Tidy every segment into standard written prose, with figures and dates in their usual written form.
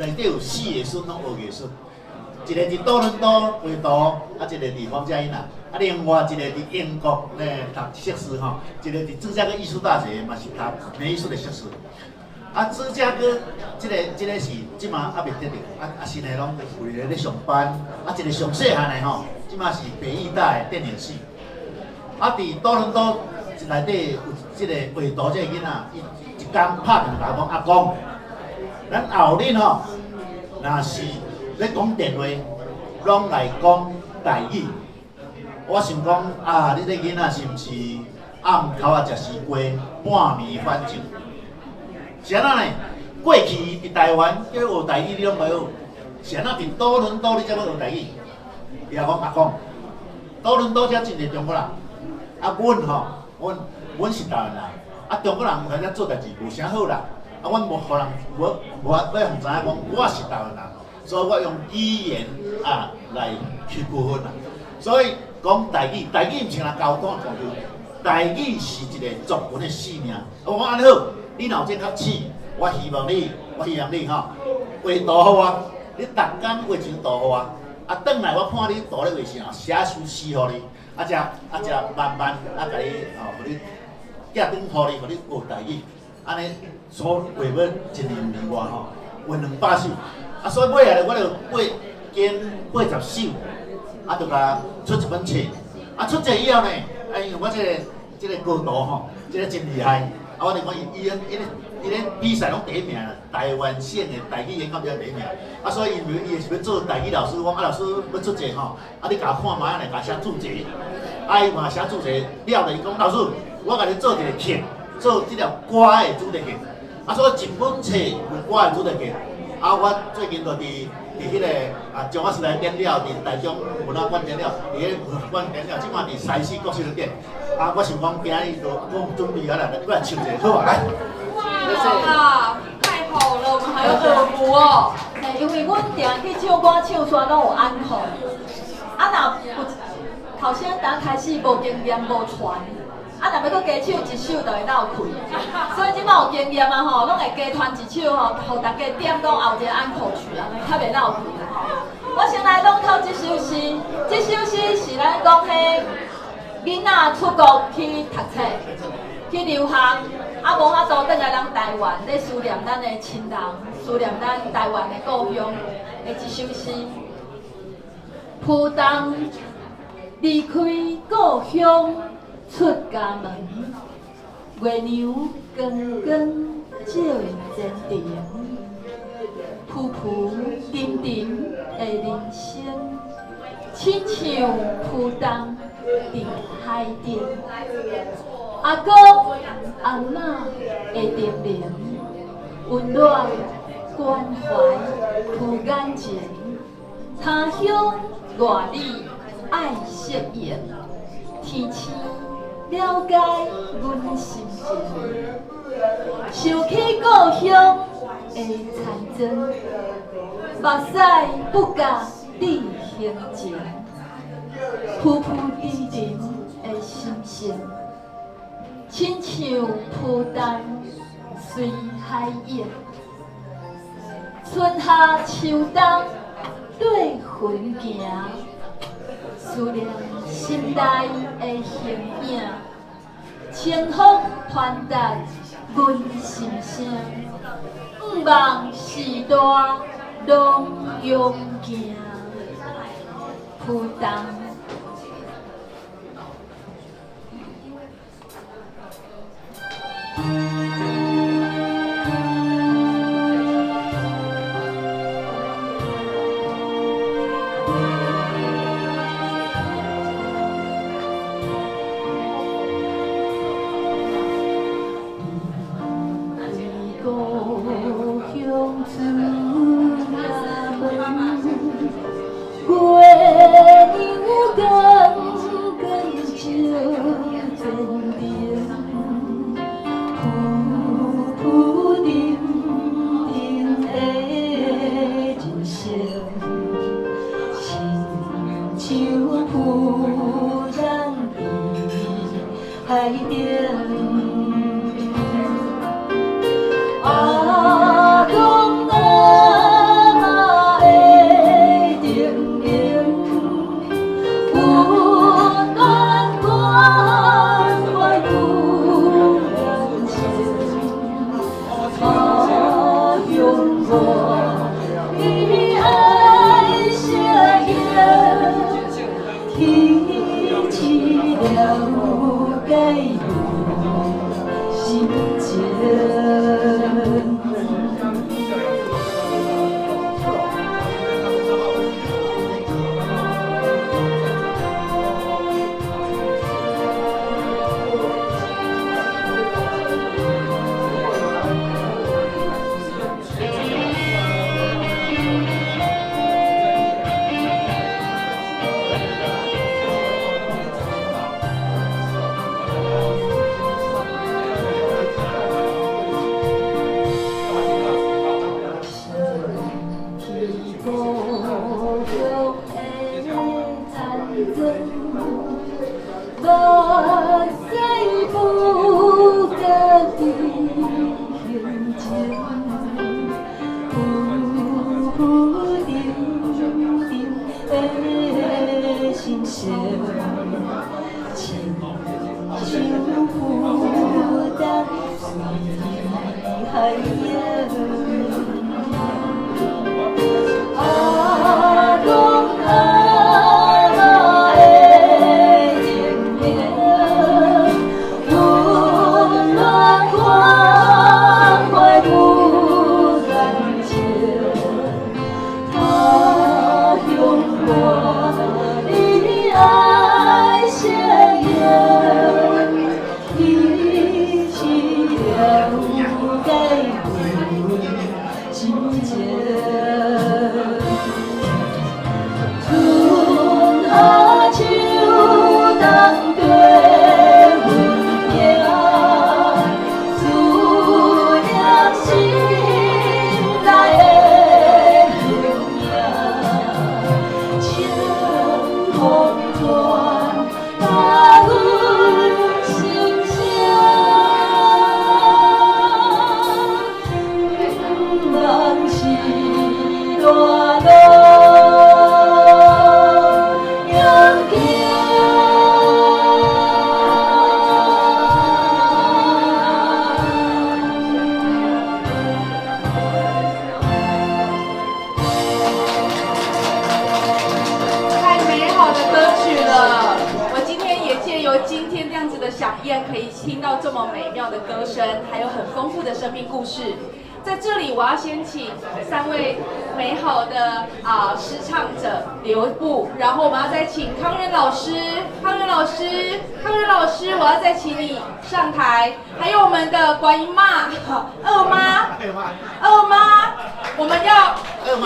內底有四个孫攏學藝術，一个佇多倫多畫圖，啊一个佇皇家音啊，啊另外一個佇英國咧讀碩士吼，一個佇芝加哥藝術大學嘛是讀美術的碩士。啊，芝加哥這個是這馬猶未得著，啊新的攏有一個咧上班，啊一個上細漢的吼，這馬是北藝大的電影系。啊，佇多倫多內底有這個畫圖這個囡仔，伊一工拍電話共我講，阿公，咱後日吼，若是咧講電話，攏來講台語。我想講啊，你這囡仔是毋是暗頭仔食西瓜，半暝反正？是按怎呢？過去佇台灣叫你學台語，你攏袂曉。是按怎佇多倫多你才欲學台語？伊也講阿公，多倫多遮真濟中國人，啊，阮吼，阮是台灣人，啊，中國人來遮做代誌無啥好啦，啊，阮無予人無無欲予人知影講我是台灣人，所以我用語言啊來去區分啦。所以講台語，台語毋是干焦交通工具，台語是一個族群的性命。我講按呢好，你若有這較淺，我希望你吼畫圖予我，你逐工畫一張圖予我，啊，轉來我看你圖咧畫啥，寫首詩予你，啊，才啊才慢慢啊，共你吼，予你寄轉予你，予你學台語，按呢所畫欲一年年外吼，畫200首，啊，所以尾仔咧，我就八經80首，啊，就共出一本冊，啊，出冊以後呢，啊，因為我這個高徒吼，這個真厲害，啊，我就講伊伊伊咧伊咧比賽攏第一名啦，台灣縣的台語演講比賽第一名，啊，所以因為伊是欲做台語老師，我講啊老師欲出冊吼，啊你共我看覓仔來共寫注解，啊伊嘛寫注解了咧，伊講老師，我共你做一個曲，做這條歌的主題曲，啊，所以一本冊有歌的主題曲，啊，我最近就佇彼個啊中學時代展了，佇台中文化館展了，佇彼個文化館展了，這馬佇西市國小展，啊，我想講今日就講準備好啦，過來唱一下好啊，來。哇，太好了，我們還有耳福哦。因為阮定去唱歌唱煞攏有安可，啊若有頭先剛開始無經驗無傳，啊若欲閣加唱一首就會落氣，所以這擺有經驗啊吼，攏會加傳一首吼，予大家點講後一個安可曲按呢較袂落氣啦吼。我先來朗讀這首詩，這首詩是咱講彼囡仔出國去讀冊、去留學，啊無法度轉來咱台灣，咧思念咱的親人，思念咱台灣的故鄉的一首詩。浮動離開故鄉出家門，月娘光光照前程，浮浮沉沉的人生，親像浮動佇海頂。阿公阿嬤的叮嚀，溫暖關懷浮眼前，他鄉外里愛適應，天星了解阮心情。想起故鄉的田莊，目屎不覺你行前，浮浮沉沉的心聲，親像浮動隨海湧。春夏秋冬對雲行，思念心內的形影，清風傳達阮心聲，向望時代攏勇行，浮動。故鄉出家門，月娘光光照前程，浮阮心情。故乡的残砖，目屎不家己行情，浮浮沉沉的心声，亲像浮动随海涌。阿公阿嬷的英名，温暖关怀有感情。他乡我你爱惜用，一起了解阮心情。春夏秋冬对分明，思念心内的形影，清風傳到阮心聲，毋茫是大路行行。太美好的歌曲了！我今天也借由今天这样子的飨宴，可以聽到這麼美妙的歌聲，還有很豐富的生命故事。在這裡，我要先請三位美好的詩唱者留步，然後我們要再請康源老師、康源老師、康源老師，我要再請你上台，還有我們的觀音媽、二媽、二媽，我們要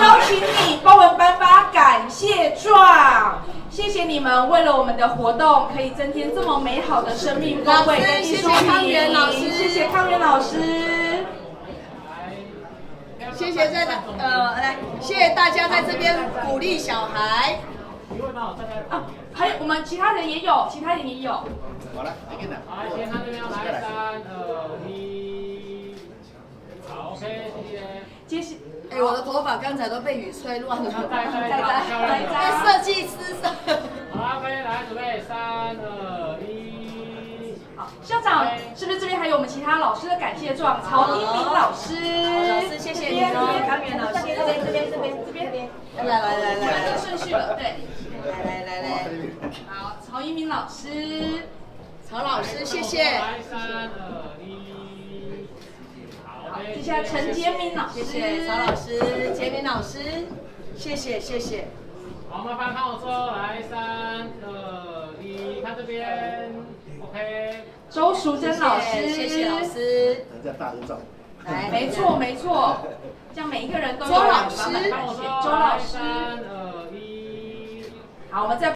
邀請你幫我們頒發感謝狀。謝謝你們為了我們的活動，可以增添這麼美好的生命風味跟藝術謝謝康源老師，謝謝康源老師。謝謝在來，謝謝大家在這邊鼓勵小孩。啊，還有我們其他人也有，其他人也有。好了，來緊啦。來，先看這邊，來三二一，好，OK，謝謝。接下，哎，我的頭髮剛才都被雨吹亂了。再再再再被設計師。好，OK，來準備，三二一。好，校長，是不是這邊還有我們其他老師的感謝狀？曹英明老師，老師，謝謝你哦，康源老師，這邊這邊這邊這邊，來來來來，這個順序了，對，來來來來，好，曹英明老師，曹老師，謝謝。來，三二一，好，接下來陳杰明老師，謝謝曹老師，杰明老師，謝謝謝謝。好，麻煩看我說，來，三二一，看這邊，OK。周淑珍老師，謝謝老師。人家大合照。來，沒錯沒錯，這樣每一個人都有周老師，周老師，三二一，好，我們再。